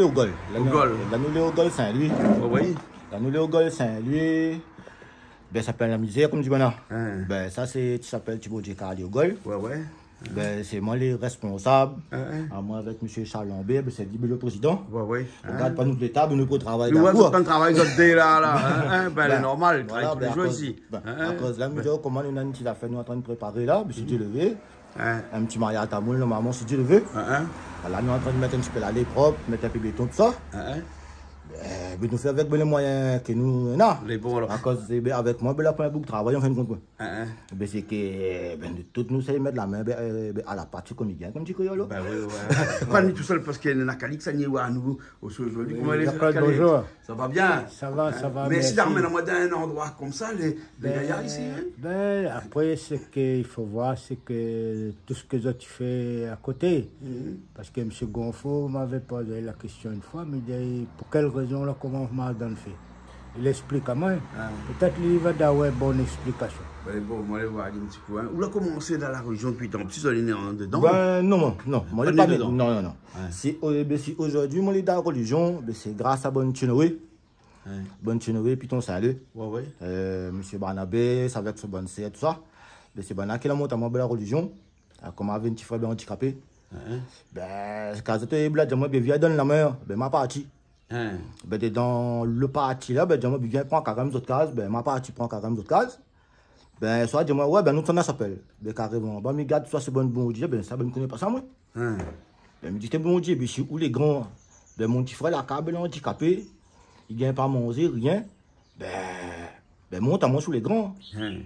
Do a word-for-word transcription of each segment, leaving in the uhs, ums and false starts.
Ogol. La nou, Ogol. La nou lé Ogol Sin-Lwi. Oué, oué. La nou lé Ogol Sin-Lwi. Bin, sa i apèl la mizèr, konm di banna. Hein. Bin, sa sé, ti apèl Ti Bondié Kali Ogol. Oué, oué. Bin, sé moin lé rèsponsab. Hein, hein. Amoin avèk mésyé Charles Lambert, bin, sé li lé prézidan. Oué, oué. Ou gard pa nou léta, bin nou pou travay. Nou, oué, dakour. Zot i travay, zot dé la, la, hein, hein. Bin, lé normal, li travay tou lé zour isi. Bin, akoz la, mi di aou, koman nou néna in ti zafèr nou antrinn préparé la, bin, si Dié lé vé. Hein. In ti maryaz tamoul, normalman, si Dié lé vé. Hein, hein. La nou antrinn mèt in ti pé lalé prop, mèt in pé béton, tousa. Hein, hein. Bin, bin, nou fé avèk, bin, lé moiyin ke nou néna. Lé bon, alor. Akoz, bin, avèk moin, bin, la poin boug travay, an fin d'kont, koi. Hein, hein. Bin, sé ke, bin, nou tout nou sa i mèt la min, bin, bin, a la pati konm i gingn, konm di kréol, la. Bin oui, oui. Pa nou tousèl, parske néna Calix, sa ni oir anou osi zordi. Oui, koman i lé, Jean-Claude, Calix ? Bonjour. Sa va bien ? Sa va, sa va, mèrsi. Mèrsi d'amenn amoin dan in landroi konmsa, lé, lé gayar isi, hein ? Bin, apré, sé ke i fo voir, sé ke tout sak zot i fé a koté. Parske mésyé Gonfo m'avé pozé la késtion in foi, mi di, pou kèl rézon la komans mal dan fé ? Li èksplik amoin. Ah. Pétèt li va done in bon èksplikasyon. Bin, bon, moin, alé voir in ti kou, hein. Ou la komansé dan la rélizyon dopi tan pti, ou lé né an dedan ? Bin, non, non, non. Moin lé pa né dedan. Non, non, non. Ouais. Si, euh, bin, si zordi moin lé dan la rélizyon, bin, sé gras a bann Ti Noé. Ouais. Bann Ti Noé, Piton Salé. Ouais, ouais. Euh, mésyé Barnabé, sa avèk son bann sèr, tousa. Bin, sé banna ki la mont amoin dan la rélizyon. Ah, koman avèk in ti frèr, bin, andikapé. Ouais. Bin, kan zot té, bin, la di amoin, bin, vien, donn la min, bin, ma parti. Hein. Bin, té dan lo parti la, bin, di amoin, bin, vien pran karèm zot kaz, bin, ma parti pran karèm zot kaz. Bin, sa di amoin, ouais, bin, nou té dan la shapèl. Bin, karéman, bin, mi gard sa, sé bann bondié, bin, sa, bin, mi koné pa sa, moin. Hein. Bin, mi di, té bondié, bin, si ou lé gran, bin, mon ti frèr la, ka, bin, andikapé, li gingn pa manzé, rien. Bin, bin, mont amoin si ou lé gran. Hein.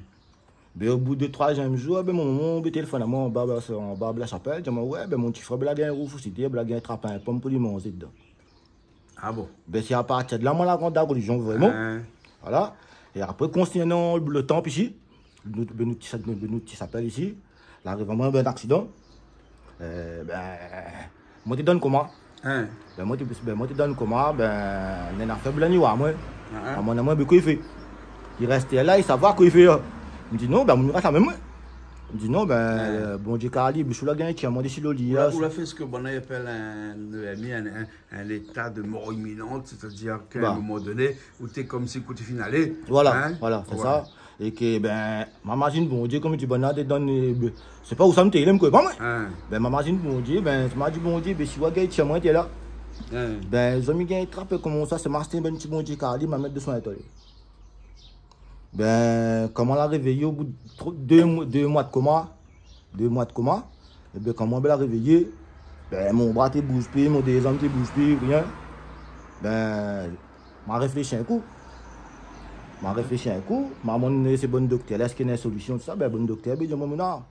Bin, o bout de troizièm zour, bin, mon momon, bin, téléfone amoin anba, anba, anba la shapèl, di amoin, ouais, bin, mon ti frèr, bin, la gingn rouf osi, bin, la gingn trap in pom pou li manzé dedan. Ah bon ? Bin, sé a partir de la, moin la rant dan la rélizyon, vréman. Hein. Voilà. É apré, konsinan lo tan isi, nou, bin, nou ti sa-, bin, nou ti shapèl isi, la ariv amoin, bin, in aksidan. Euh, bin, moin té dan koma. Hein. Bin, moin té, bin, moin té dan koma, bin, néna in afèr, bin, la ni oir amoin. Hein. Amoin, amoin, bin, kosa i fé ? Li rès la, li sava, kosa i fé, hein ? Mi di, non, bin, moin, mi rès la mèm, moin. Mi di, non, bin, euh, bondié Kali, bin, si ou la gingn tir amoin dési lo li, ou la, hein, ou la fé sak banna i apèl in E M I, in, in, in éta de mor iminan, sétadir k'a in moman doné, ou té konmsi ou té fine alé. Voilà, hein ? Voilà, sé sa. É ke, bin, ma mazine bondié, konm di banna, té dan, euh, bin, sé pa ousa mi té, lé mèm, koi, pa moin. Hein. Bin, ma mazine bondié, bin, ma di bondié, bin, si ou la gingn tir amoin, té la. Hein. Bin, zot mi gingn trapé koman sa, sé ma ashté bann ti bondié Kali, ma mèt desi in tol. Bin, koman la révéyé o bout de tro-, dé moi, dé moi de koma, dé moi de koma, é bin, koman, bin, la révéyé, bin, mon bra té bouz pi, mon dé zanm té bouz pi, rien. Bin, ma réfléshi in kou. Ma réfléshi in kou, ma domann sé bann doktèr la, èske néna in solisyon, tousa ? Bin, bann doktèr, bin, di amoin, non.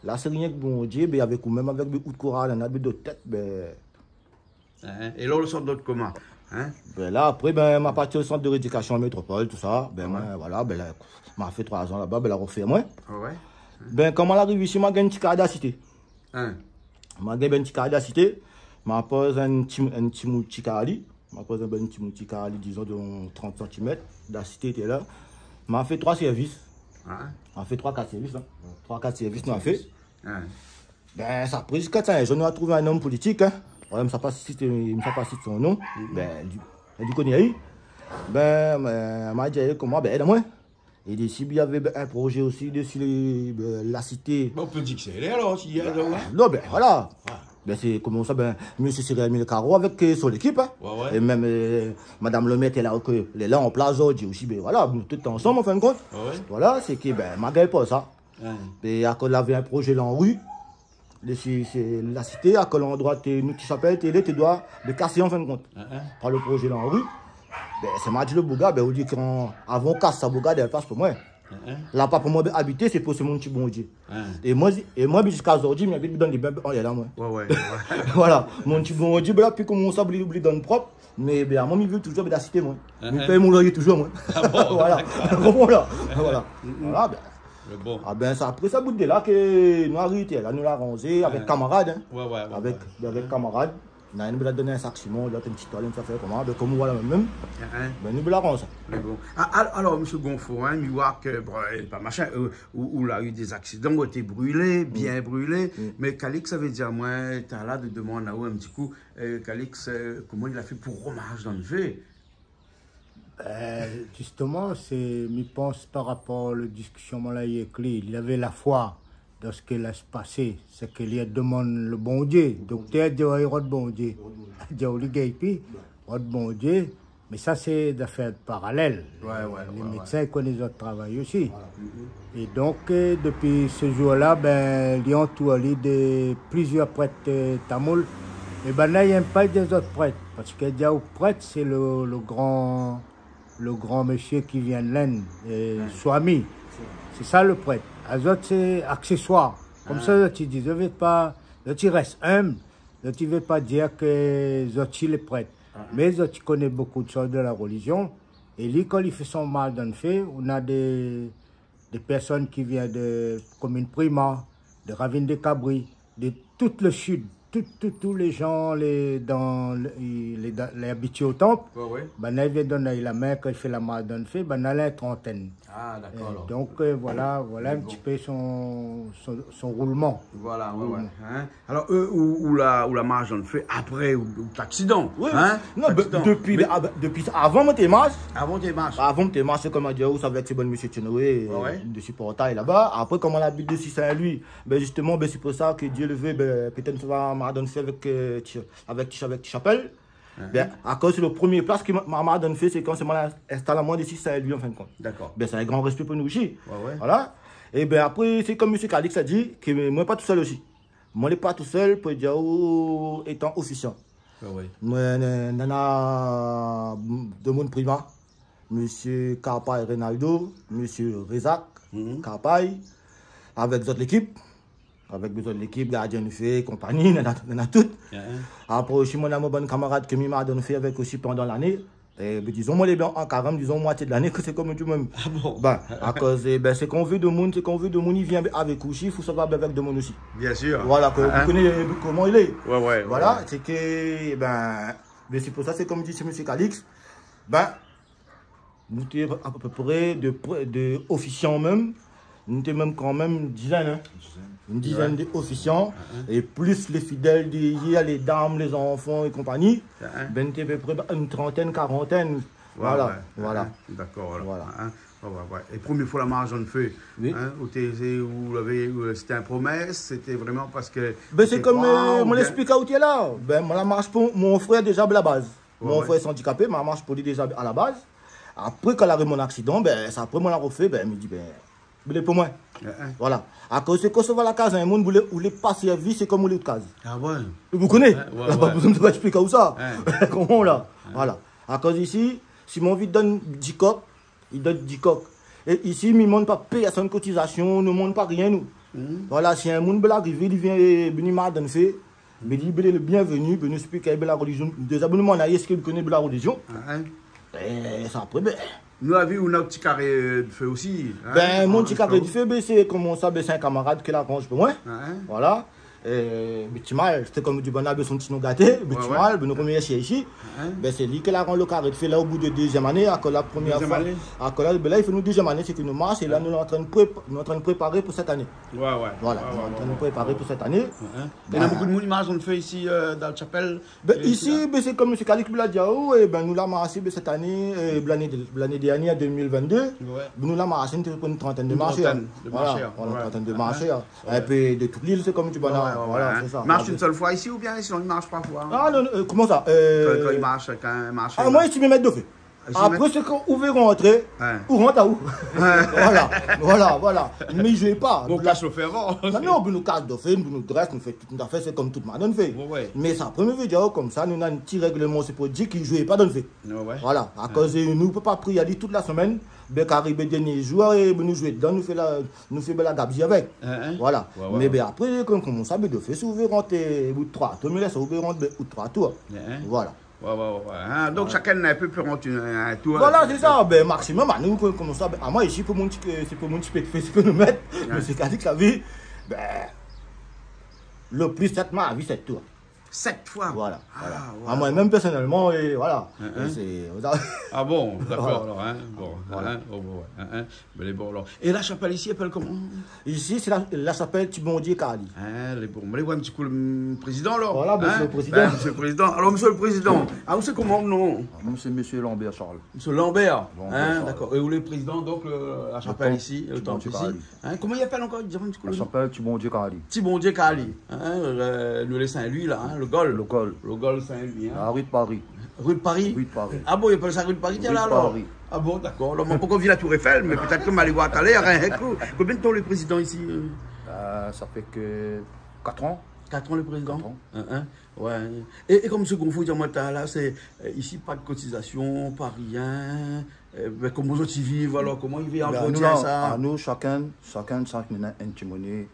La, sé rienk bondié, bin, avèk ou mèm, avèk, bin, out koral, néna, bin, dot tèt, bin, Hein, é la, ou sort dan out koma, hein ? Bin la, apré, bin, ma parti o sant de réédikasyon Métropol, tousa. Bin, ouais, moin, voilà, bin, la, ma fé troi zan laba, bin, la rofé amoin. Ah ouais ? Bin, koman la ariv isi, ma gingn in ti kar d'asité. Hein ? Ma gingn in ti kar d'asité. Ma poz in ti, in ti mouti Kali. Ma poz in bann ti mouti Kali, dizon, de trant santimèt d'asité, té la. Ma fé troi sèrvis. Hein ? Ma fé troi, kat sèrvis, hein. Troi, kat sèrvis, ma fé. Hein. Bin, sa pri ziska sa, in zour nou la trouv in nonm politik, hein. Voilà, mi sa pa sit, mi sa pa sit son non. Bin, li, li koné ali. Bin, euh, ma di ali koman, bin, èd amoin. É dési, bin, navé, bin, in prozé osi dési lé, bin, la sité. Bon, ou pé di ke sé li, alor, si, alor, hein. Non, bin, voilà. Ouais. Bin, sé koman sa, bin, mésyé Cyril Milcaro avèk, euh, son lékip, hein. Ouais, ouais. É mèm, euh, madam lo mèr, èl la, ke, lé la an plas zordi osi, bin, voilà, nou tout ansanm, an fin d'kont. Ouais, ouais. Voilà, sé ke, bin, ma gingn pa sa. Ouais. É akoz lavé in prozé la an ri, dési, sé la sité, akoz landroi té, nou ti shapèl té lé, té doi dé kasé an fin d'kont. Hein, hein. Par lo prozé la an ri, bin, sé ma di lo boug la, bin, olié kan, avan kas sa boug la, dé plas pou moin. Hein, hein. La pa pou moin abité, sé pou, sé mon ti bondié. Hein. É moin, é moin, bin, ziska zordi, mi abit dan lé bin, an, lé la, moin. Ouais, ouais, ouais. Voilà, mon ti bondié, bin, la, pi koman sa, oubli, oubli dan prop, mé, bin, amoin, mi viv touzour, bin, la sité, moin. Hein, hein. Mi pèy mon loyé touzour, moin. Ah bon, d'accord. Voilà. Voilà. Mm, mm. Voilà, bin, Mé bon. Ah bin, sa, apré sa, bout de la ke nou la arété, la, nou la ranzé avèk kamarad, hein. Ouais, ouais, ouais, ouais. Avèk, avèk kamarad. Na inn i la donn in sak simon, lot in ti toil, in ti afèr koman, bin, konm ou voi la mèm, bin, nou la rann sa. Mé bon. Ah, al-, alor, mésyé Gonfo, hein, mi voi ke, bon, é pa machin, euh, ou, ou la u dé zaksidan, ou la été brilé, bien brilé, mé Calix, sa vé dir, moin, té la de domann aou in ti kou, euh, Calix, euh, koman li la fé pou romars dan lo fé ? Euh, zistoman, sé, mi pans par rapor la diskision moin la u èk li, li lavé la foi dan sak la pasé, sé ke li la domann lo Bondié. Doktèr i di, ouais, rod Bondié. Di, ou lé gay, pi rod Bondié. Mé sa, sé dé zafèr paralèl. Ouais, ouais, ouais, ouais. Lé médsin i koné zot travay osi. Voilà. É donk, euh, dopi se zour-la, bin, li antour ali de plizièr prèt, euh, tamoul. É banna i èm pa dir zot prèt, parske dir aou prèt, sé lo, lo gran, lo gran mésyé ki vien de Lind, euh, swami. Sé sa lo prèt. Azot, sé aksésoir. Konmsa, zot i di, zot i vé pa, zot i rès inb, zot i vé pa dir ke zot i lé prèt. Mé zot i koné bonpé de shoz de la relizion. É li, kan li fé son mars dan lo fé, ou na dé dé pèrsone ki vien de komin Prima, de Ravine dé Kabri, de tout lo sid, tout, tout, tout lé jan, lé dan, lé, lé dan, lé abitié o tanp, banna i vien donn ali la min kan li fé la mars dan lo fé, banna lé in trantèn. Ah, dakor, alor. Donk, euh, voilà, voilà in ti pé son, son, son roulman. Voilà, ouais, ouais. Hein. Alor, euh, ou, ou la, ou la mars dan lo fé apré, ou, ou laksidan, hein ? Oui. Non, dopi, ah, bin, dopi avan moin té mars. Avan té mars. Avan moin té mars, sé konm mi di aou, sa avèk sé bann mésyé Tchenoé, euh, de siport ali laba. Apré, konm moin la abit desi Sin-Lwi, bin, zistoman, bin, sé pou sa ke Dié le vé, bin, pétèt nou sa mars dan lo fé avèk, euh, ti, avèk ti, avèk ti shapèl. Bin, akoz sé lo promié plas ke ma, ma mars dan lo fé, sé kan sé moin la instal amoin desi Sin-Lwi, an fin de kont. Dakor. Bin, sé in gran rèspé pou nou osi. Ouais, ouais. Voilà. É bin, apré, sé konm mésyé Calix la di, ke moin pa tousèl osi. Moin lé pa tousèl, pou dir aou, étan ofisian. Ah ouais. Moin, euh, nana, mm, domoun Prima, mésyé Carpay Reynaldo, mésyé Rézak Carpay, avèk zot lékip, avèk zot lékip, gardien de fé, konpani, nana, nana tout. Apré osi, moin na mon bann kamarad ke mi mars dan lo fé avèk osi pandan lané. É, bin, dizon, moin lé bien an karanm, dizon, moitié de lané, ke sé konm di mèm. Ah bon ? Bin, akoz, é bin, sé kan ou vé domoun, sé kan ou vé domoun, i vien avèk ou osi, fo sa va bien avèk domoun osi. Bien sir. Voilà, ke ou koné, euh, koman i lé. Ouais, ouais, ouais. Voilà, sé ke, bin, bin, sé pou sa, sé konm di, sé mésyé Calix, bin, nou té apépré de, de ofisian mèm, nou té mèm kanmèm dizèn, hein. Dizèn. In dizèn de ofisian, é plis lé fidèl dèrièr, lé dam, lé zanfan é konpani, bin, nou té apépré in trantèn, karantèn. Voilà, voilà. Dakor, voilà. Hein. Ouais, ouais, ouais. É promié foi la mars dan lo fé, hein, ou té, ou lavé, euh, sété in promès, sété vréman parske... Bin, sé konm, euh, moin la èksplik aou tout à l'heure. Bin, moin la mars pou mon frèr déza a la baz. Mon frèr lé andikapé, ma mars pou li déza a la baz. Apré, kan la u mon aksidan, bin, sa, apré, moin la rofé, bin, mi di, bin, lé pou moin. Voilà. Akoz sé kan ou sava la kaz in moun, ou lé, ou lé pa sèrvi, sé konm ou lé out kaz. Ah ouais. Ou koné ? Ouais, ouais. La pa bezoin mi èksplik aou sa. Koman la ? Voilà. Akoz isi, si moin anvi donn di kok, i donn di kok. É isi, mi domann pa pèrsone kotizasion, nou domann pa rien, nou. Voilà, si in moun i vé arivé, li vien, euh, vni mars dan lo fé, bin, li lé bienvenu, bin, nou èksplik, bin, la relizion. Déza, bin, nou domann ali èske li koné, bin, la relizion. É sa, apré, bin, nou la vi ou na out ti karé, euh, de fé osi, hein. Bin, mon ti karé de fé, bin, sé koman sa, bin, sé in kamarad ke la aranz pou moin. Voilà. Euh, Betimal, sété konm di banna, bin, son ti non gaté, Betimal, bin, nou romèrsi isi. Bin, sé li ke la rann lo karé de fé la, o bout de dézièm ané, akoz la promièr foi, akoz la, bin, la, i fé nou dézièm ané, sé ke nou mars, é la, nou lé antrinn prépa-, nou lé antrinn préparé pou sèt ané. Ouais, ouais. Voilà, nou lé antrinn préparé pou sèt ané. Néna bonpé de moun i mars dan lo fé isi, euh, dan la shapèl. Bin, isi, bin, sé konm mésyé Calix la di aou, é bin, nou la marsé, bin, sèt ané, euh, lané, lané dèrnièr, dé mil vinn-dé, bin, nou la marsé, nou té in trantèn de marshèr. In trantèn de marshèr. Voilà, in trantèn de marshèr. In pé de tout lil, sé konm di banna. Voilà, sé sa. I mars in sèl foi isi oubien sinon i mars pa foi ? Ah non, euh, koman sa ? Kan, kan i mars, kan i mars, ah, moin, isi, mi mèt do fé. Apré, sé kan ou vé rantré, ou rant aou. Voilà, voilà, voilà. Mé i zoué pa. Bon, kas lo fé avan. Non, non, bin nou kas do fé, bin nou drès, nou fé tout, nou fé, sé konm tout moun i fé. Mé sa, promié foi, di aou konmsa, nou na in ti règleman, sé pou di ke i zoué pa dan lo fé. Voilà, akoz, euh, nou pé pa pri ali tout la semèn, bin, kan i ariv dèrnié zour, é bin nou zoué dedan, nou fé la, nou fé, bin, la gabzi avèk. Voilà. Mé bin, apré, konm, koman sa, bin, do fé, si ou vé rant, euh, out troi tour, mé la, sa, ou vé rant, bin, out troi tour. Voilà. Ouais, ouais, ouais, ouais. Hein, donk shakinn i pé, pé rant in, in tour. Voilà, sé sa. Bin, maksimòm, anou, konm, koman sa, bin, amoin, isi, pou mon ti, euh, sé pou mon ti pé de fé, sé ke nou mèt. Mé sé kadi ke sa vi, bin, lo pli sèt, ma vi sèt tour. Sèt foi. Voilà, voilà. Ah, ouais. Ah, moin mèm, pèrsonèlman, é voilà. Hein, hein. É sé, voilà. Ah bon, dakor, alor, hein. Bon, hein, oh, bon, ouais, hein, hein. Mé lé bon, alor. É la shapèl isi, i apèl koman ? Isi, sé la, la shapèl Ti Bondié Kali. Hein, lé bon. Mé lé bon, in ti kou lo, mm, prézidan, alor. Voilà, mésyé lo prézidan. Hein, mésyé lo prézidan. Alor, mésyé lo prézidan, ah, ou sé koman, non ? Ah, moin sé mésyé Lambert Charles. Mésyé Lambert. Lambert Charles. Hein, dakor. É ou lé prézidan, donk, lo, la shapèl isi, lo tanp isi. Lo tanp Ti Bondié Kali. Hein, koman i apèl ankor, di amoin in ti kou ? La shapèl Ti Bondié Kali. Ti Bondié Kali, hein, euh, nou lé Sin-Lwi la, hein, lo Gol. Lo Gol. Lo Gol Sin-Lwi, hein. La ri de Paris. Ri de Paris ? Ri de Paris. Ah bon, i apèl sa ri de Paris, tiens, la, alor ? Ri de Paris. Ah bon, dakor. Alor, moin pankor vi la Tour Eiffel, mé pétèt ke ma alé voir talèr, hein, in kou. Konbien de tan lé prézidan isi, euh ? Euh, sa fé ke kat an. Kat an, lé prézidan ? Kat an. Hein, hein. Ouais. É, é kom mésyé Gonfo i di amoin talèr la, sé, euh, isi, pa de kotizasion, pa rien. Eh ben, koman zot i viv alor ? Koman i viv an... Ben, nou, kotidièn, la, sa ? Anou, shakinn, shakinn, shakinn néna in ti moné.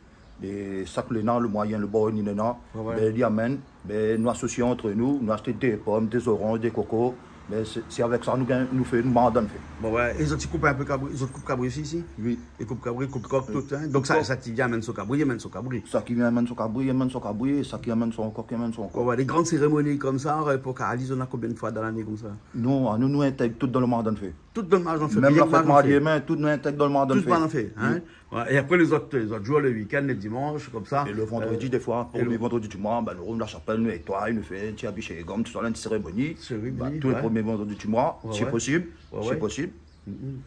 É sak néna lo moiyin, lo bor néna, ouais, ouais, ben, li amenn, ben, nou asosi ant nou, nou ashèt dé pom, dé zoranj, dé koko. Ben, sé, sé avèk sa nou gingn, nou fé, nou marsh dann fé. Bon, ouais. É zot i koup in pé kabri, zot i koup kabri osi isi ? Oui. I koup kabri, koup kok, tout, hein. Donk sa, kok. Sak i vien amenn son kabri, i amenn son kabri. Sak i vien amenn son kabri, i amenn son kabri, é sak i amenn son kok, i amenn son kok. Ouais, ouais, lé gran sérémoni komsa, euh, pou Kali, zot néna konbien de foi dan lané komsa ? Non, anou, nou intèg tout dan lo marsh dann fé. Tout dan lo marsh dann fé. Mèm la fèt mardi, mé tout nou intèg dan lo marsh dann fé. Tout marsh dann fé, hein ? Oui. Ouais, é apré, lézot, lézot zour, lo week-end, lo dimansh, komsa. É lo vandredi, euh, défoi, é lo promié vandredi di moi, ben, nou ronm la shapèl, nou nétoiy, nou fé in ti abishégam, tousa, in ti sérémoni. Sérémoni, ouais. Ben, tou lé promié vandredi di moi, si posib, si posib. Ouais, ouais. Mm, mm.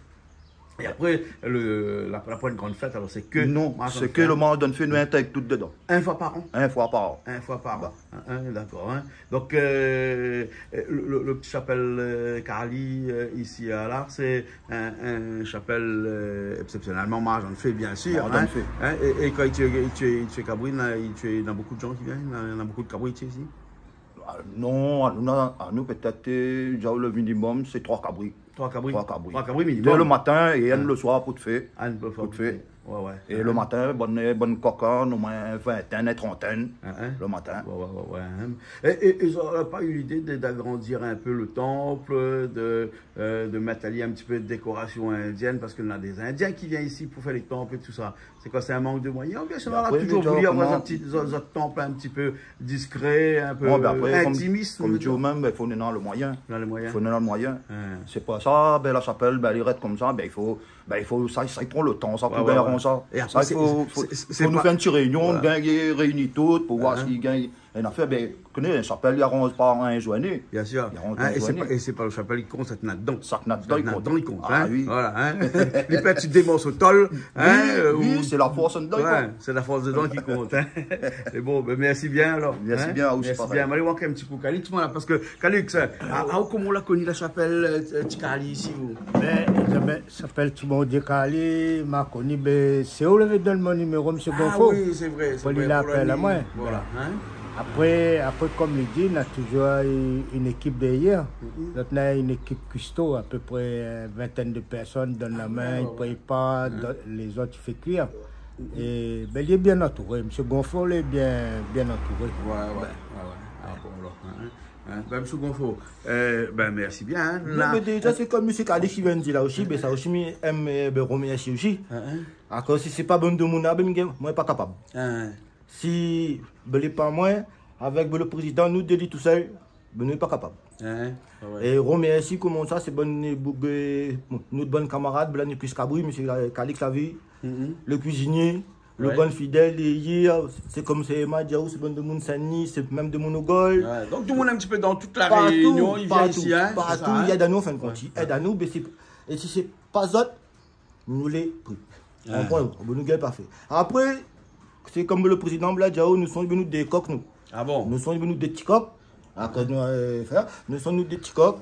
É apré, lo, la, la poin gran fèt, alor, sé ke... Non, sé ke lo marsh dann fé, nou intèg tout dedan. In foi par an ? In foi par an. In foi par an. Ba. Hein, hein, dakor, hein. Donk, euh, lo, lo, lo ti shapèl, euh, Kali, euh, isi, euh, la, sé in, in shapèl, euh, eksépsionèlman marsh dann fé, biensir, hein. Marsh dann fé. Hein, é, é kan i tué, i tué, i tué kabri, néna, i tué, néna bonpé de moun ki vien, néna, néna bonpé de kabri isi ? Ah, non, anou, anou, pétèt, euh, déza, lo minimum, sé troi kabri. Troi kabri. Troi kabri. Troi kabri minimum. Dé lo matin é inn lo soir pou fé. Inn lo soir pou fé. Ouais, ouais. É lo matin, bann, bann kok, nomoin in vintèn, in trantèn, lo matin. Ouais, ouais, ouais, ouais, hein. É, é, é zot la pa u lidé de, d'agrandir in pé lo tanp, de, euh, de mèt ali in ti pé de dékorasion indièn, parske néna dé Indien ki vien isi pou fé lé tanp é tousa. Sé koi, sé in mank de moiyin ? Oubien sé... Apré, la touzour voulu avoir zot ti, zot, zot tanp in ti pé diskré, in pé intimis, kom, kom di aou mèm, ben, fo néna lo moiyin. Néna lo moiyin. Fo néna lo moiyin. Hein. Sé pa sa, ben, la shapèl, ben, li rès komsa, ben, i fo, ben, i fo sa, sa i pran lo tan, sa, pou bien aranz sa. Ouais, ouais. É apré, sa, i fo, sé, fo, sé, sé, fo nou fé in ti réinion, nou gingn réini tout, pou voir si i gingn in afèr, ben, koné, in shapèl, i aranz pa an in zourné. Biensir. I aranz pa an in zourné. Hein, é sé pa, é sé pa lo shapèl ki kont, sak néna dedan. Sak néna dedan i kont. Sak néna dedan i kont, hein. Ah oui. Voilà, hein. Li pé èt dé morso tol, hein, oui, euh, oui, ou... Sé la fors andan i kont. Ouais, sé la fors dedan ki kont, hein. É bon, ben, mèrsi bien alor, hein. Mèrsi bien aou osi, parèy. Mèrsi bien. Alé, nou va in ti kou Calix, voilà, parske Calix, hein, a, a, koman ou la koni la shapèl, euh, Ti Kali isi, ou ? Ben, ben, Shapèl Ti Bondié Kali, ma koni, ben, sé ou lavé donn mon niméro, mésyé Gonfo. Ah oui, sé vré, sé vré. Pou li apèl amoin. Voilà, hein. Apré, apré, kom li di, na touzour in, in ékip dèrièr. Mm. Donk, na in ékip kuisto, apépré in vintèn de pèrsone, i donn la min, i prépar, lézot i fé kuir. Mm. É, ben, li lé bien antouré. Mésyé Gonfo, li lé bien, bien antouré. Ouais, ouais, ouais, ouais. Ah bon, alor, hein. Hein, ben, mésyé Gonfo, euh, ben, mèrsi bien, hein. Non, mé déza, sé kom mésyé Calix i vien di la osi, ben, sa osi, mi èm, euh, ben, romèrsié osi. Hein, hein. Akoz si sé pa bann demoun la, ben, mi gingn, moin pa kapab. Hein, hein. Si, ben, lé pa moin, avèk, ben, lo prézidan, nou dé li tousèl, ben, nou lé pa kapab. Hein, hein. Ouais, ouais. É romèrsi, koman sa, sé bann, ben, nout bann kamarad, ben, la, nou kuis kabri, mésyé Calix la vi, lo kuizinié, lo bann fidèl, é yèr, sé kom sé Emma i di aou, sé bann demoun Sin-Dni, sé mèm demoun Ogol. Ouais, donk tout demoun in ti pé dan tout La Rényon, i vien isi, hein, sé sa, hein ? Partou, partou, i èd anou, an fin de kont. Ouais. I èd anou, ben sé, é si sé pa zot, nou lé pri. Ouais. Ou konpran, nou gingn pa fé. Apré, sé kom lo prézidan la di aou, nou sonn, ben nou dé kok, nou. Ah bon ? Nou sonn, ben nou dé ti kok. Akoz nou, euh, fé, nou sonn nou dé ti kok,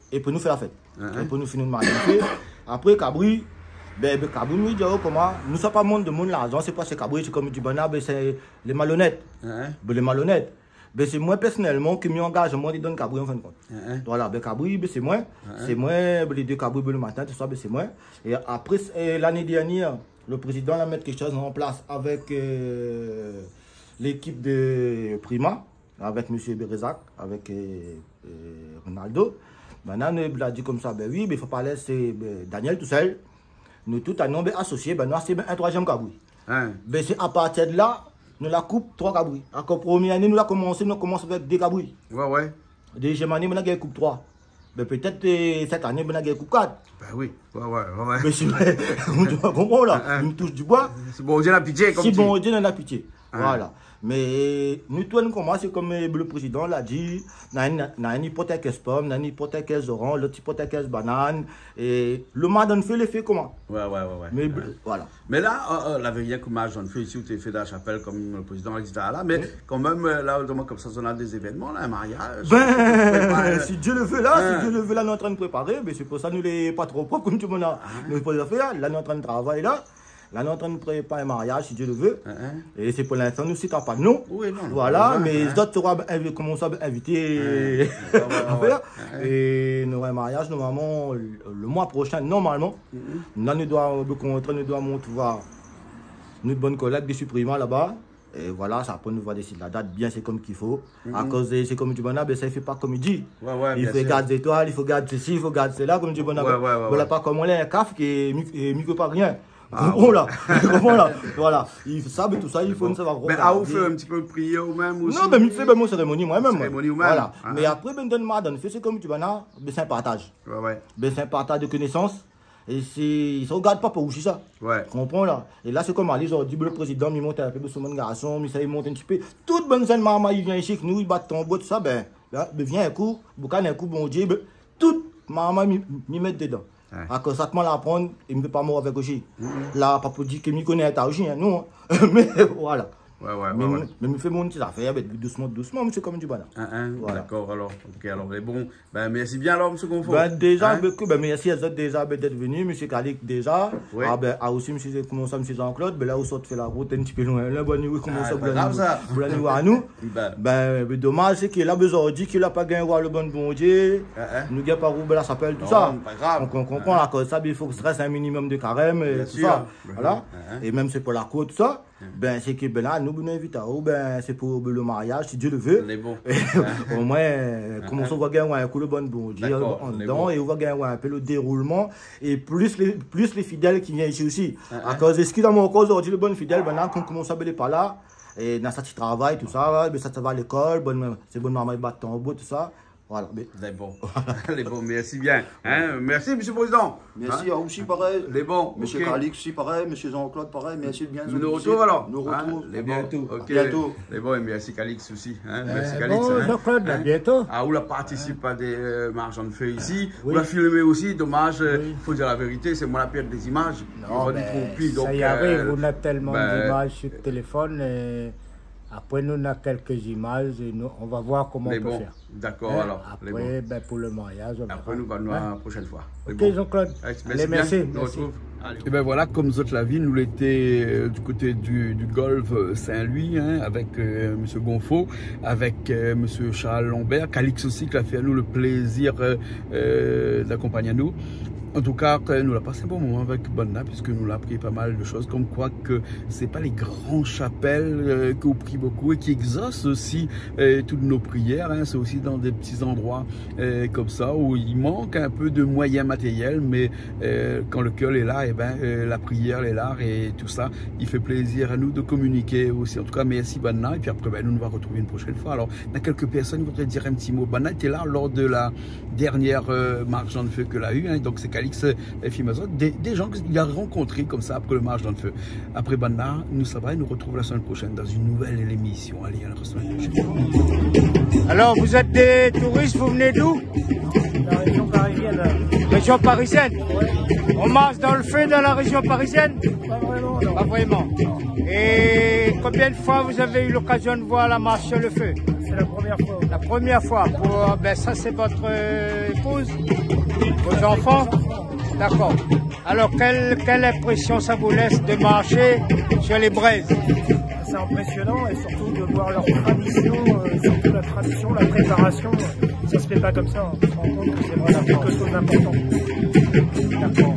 é pou nou fé la fèt. Hein, hein. É pou nou fini marsh dann fé. Apré, kabri, ben, ben, kabri, mi di aou, koman, nou sa pa mont demoun larzan, sé pa sé kabri, sé kom di banna, ben, sé lé malonèt. Hein, hein. Ben, lé malonèt. Ben, sé moin, pèrsonèlman, ki mi angaz amoin de donn kabri, an fin de kont. Hein, hein. Voilà, ben, kabri, ben, sé moin. Hein, hein. Sé moin, ben, lé dé kabri, ben, lo matin, tousa, ben, sé moin. É apré, sé, lané dèrnièr, lo prézidan la mèt kékshoz an plas avèk, euh, lékip de Prima. Avèk mésyé Bérézac, avèk, euh, euh, Ronaldo. Banna, nou la di komsa, ben oui, ben fo pa lès, ben, Daniel tousèl. Nou tout, anou, ben, asosié, ben, nou ashté, ben, in troizièm kabri. Hein. Ben, sé apartir de la, nou la koup troi kabri. Ankor promié ané, nou la komansé, nou la komans avèk dé kabri. Ouais, ouais. Dézièm ané, nou la gingn koup troi. Bin, pétèt, euh, sèt ané, nou la gingn koup kat. Bin oui, ouais, ouais, ouais, ouais. Mé si, ou konpran la, hein, hein, nou toush di boi. Si Bondié na pitié, konm di. Si Bondié na pitié. Hein. Voilà. Mé nou, tou nou komans, sé konm, euh, le prézidan la di, na in, na in i port in kès pom, na in i port in kès zoranj, lot i port in kès banane, é le marsh dan fé, lé fé koman. Ouais, ouais, ouais, ouais. Mé, ouais, voilà. Mé la, euh, euh, lavé rienk marsh dan fé isi, ou té fé dan la shapèl, konm le prézidan la di talèr la, mé oui, kan mèm, euh, la, otroman konmsa, zot na dé zévènman la, in mariaz, bin, euh, si Dié le vé la, hein, si Dié le vé la, nou lé antrin préparé, mé sé pou sa nou lé pa tro prop, konm di banna. Hein. Nou lé pa zafèr la, nou lé antrin travay la. La nou lé antrin préparé in mariaz, si Dié le vé. Hein, hein. É sé pou linstan, nou sita pa non. Oui, non, non. Voilà, mé, hein, zot sra invi-, koman sa, invité. Hein. Ouais, ouais, ouais. Hein, hein. É nou nora in mariaz normalman le, le moi proshin, normalman. Mhm. La nou doi, le kontra, nou doi mont voir nout bann kolèg de Suprima laba. É voilà, sa, apré nou va désid la dat bien, sé konm k'i fo. Mhm. Akoz, euh, sé konm di banna, bin, sa i fé pa konm i di. Ouais, ouais, bien sir. I fo gard zétoil, i fo gard sesi, i fo gard sela, konm di banna. Ouais, ouais, ouais, voilà, ouais. Pa konm lé kaf ke mi, euh, mi koné pa rien. Ah, konpran la. Konpran la. Voilà. I fo sa, bin, tousa, i fo, bon, nou sava rogardé. Bin, ah, ou fé in ti pé prièr ou mèm osi ? Non, bin, mi fé, bin, mon sérémoni moin mèm. Sérémoni ou mèm. Voilà. Ah. Mé apré, bin, dan marsh dan fé, sé konm di banna, bin, sé in partaz. Ouais, ouais. Bin, sé in partaz de konésans. É sé, i rogard pa pou ou, sé sa. Ouais. Konpran la. É la, sé konm alé, zordi, bin, le prézidan, mi mont in pé, bin, son bann garson, mi sa, i mont in ti pé. Tout bann zèn marmay i vien isi, ke nou, i bat tanbour, tousa, bin, la, bin, vien in kou, boukan in kou, Bondié, bin, tout marmay mi, mi mèt dedan. Ouais. Akoz sa, koman la aprann, é mi pé pa mor avèk osi. Mhm. La, pa pou di ke mi koné in ta osi, hein, non, hein. Mé voilà. Ouais, ouais, ouais, ouais. Mé mi, mé mi fé mon ti zafèr, bin, dousman, dousman, mé sé konm di banna. Hein, hein, voilà. Dakor, alor, OK, alor, mé bon, bin, mèrsi bien, alor, mésyé Gonfo. Bin, déza, hein ? Bin, ékout, bin, mèrsi azot déza, bin, d'èt vni, mésyé Calix, déza. Oui. Ah, bin, ah, osi, mésyé, koman sa, mésyé Jean-Claude, bin, la, ou sort fé la rout in ti pé loin, la, bin, oui, koman sa, pa grav, sa. Ou la ni, ou la ni voir anou. Bin. Bin, bin, domaz, sé ke la, bin, zordi, ke la pa gingn voir le bann Bondié. Hein, hein. Nou gingn pa rouvèr la shapèl, tousa. Non, pa grav. Donk, ou konpran, hein, akoz sa, bin, i fo ke sa rès in minimum de karèm, é tousa. Bien sir. Voilà. Hein, hein. É mèm sé pou la kour, tousa. Bin, sé ke, bin, la, nou, nou invit aou, bin, sé pou, bin, le mariaz, si Dié le vé. Lé bon. Omoin, euh, koman sa, ou va gingn voir in kou le bann Bondié, dakor, an dedan, lé bon, é ou va gingn voir in pé le déroulman, é plis lé, plis lé fidèl ki vien isi osi. Hein, hein. Akoz, èske la ankor zordi le bann fidèl, bin, la, konm, koman sa, bin, lé pa la, é na sa ti travay, tousa, bin, sa, sa va lékol, bann, sé bann marmay i bat tanbour, tousa. Voilà, mé lé bon. Lé bon, mèrsi bien. Hein, mèrsi, mésyé le prézidan. Mèrsi, hein, aou osi, parèy. Lé bon, mésyé, OK. Calix osi, parèy. Mésyé Jean-Claude, parèy. Mèrsi bien. Nou rotrouv alor. Nou rotrouv. Hein, lé bon. Bientôt. OK. Bientôt. Lé bon, é mèrsi Calix osi, hein. Euh, mèrsi Calix, bon, hein. Jean-Claude, à bientôt. Ah, ou la partisip a dé, euh, marsh dan fé isi. Oui. Ou la filmé osi, domaz, euh, oui, fo dir la vérité, sé moin la pèrd dé zimaz. Non, mé sa i ariv, euh, nou na tèlman d'imaz su téléfone, é apré, nou na kèlk imaz, é nou, on va voir koman on peut faire. Lé bon, dakor, alor, lé bon. Apré, bin, pou le mariaz, on verra. Apré, nou va voir la proshèn foi. Lé bon. OK, Jean-Claude. Allez, mèrsi bien. Allez, mèrsi. Nou rotrouv. Allez. É bin voilà, konm zot la vi, nou lété, euh, du koté du, du Golfe, euh, Saint-Louis, hein, avèk, euh, mésyé Gonfo, avèk, euh, mésyé Charles Lambert, Calix osi, ki la fé anou le plézir, euh, euh, d'akonpagn anou. An tou ka, nou la pas in bon moman avèk banna, piske nou la apri pa mal de shoz, konm koi ke sé pa lé gran shapèl, euh, ke ou pri bokou é ki égzos osi, euh, tout nout prièr, hein. Sé osi dan dé ti zandroi, euh, konmsa, ousa i mank in pé de moiyin matérièl, mé, euh, kan le kèr lé la, é bin, euh, la prièr lé la, é tousa i fé plézir anou de kominiké osi. An tou ka, mèrsi banna, épi apré, bin, nou, nou va rotrouv in proshèn foi. Alor, na kèlk pèrsone i voudré dir in ti mo. Banna lété la lor de la dernière, euh, marsh dan fé ke la u, hein. Donk, sé Calix, euh, Fimazot, dé, dé zan ke li la rankontré konmsa apré le marsh dan fé. Apré banna, nou sava, nou rotrouv la semèn proshèn dan in nouvèl émisyon. Allez, à la semèn proshèn. Alors, vous êtes des touristes, vous venez d'où ? La région parisienne. Région parisienne ? On marche dans le feu dans la région parisienne ? Pas vraiment, non. Pas vraiment. Et combien de fois vous avez eu l'occasion de voir la marche sur le feu ? C'est la première fois. La première fois. Pour, ben, ça, c'est votre, euh, épouse, vos enfants ? D'accord. Alors, quelle, quelle impression ça vous laisse de marcher sur les braises ? C'est impressionnant et surtout de voir leur tradition, euh, surtout la tradition, la préparation. Ça se fait pas comme ça, hein. On se rend compte que c'est vraiment quelque chose d'important. D'accord.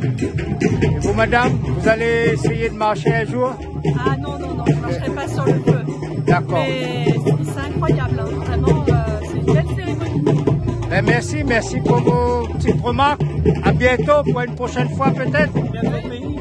Et vous, madame, vous allez essayer de marcher un jour ? Ah non, non, non, je marcherai pas sur le feu. D'accord. Mais c'est incroyable, hein, vraiment, euh, c'est une belle cérémonie. Ben, merci, merci pour vos petites remarques. À bientôt pour une prochaine fois peut-être. Bientôt au pays.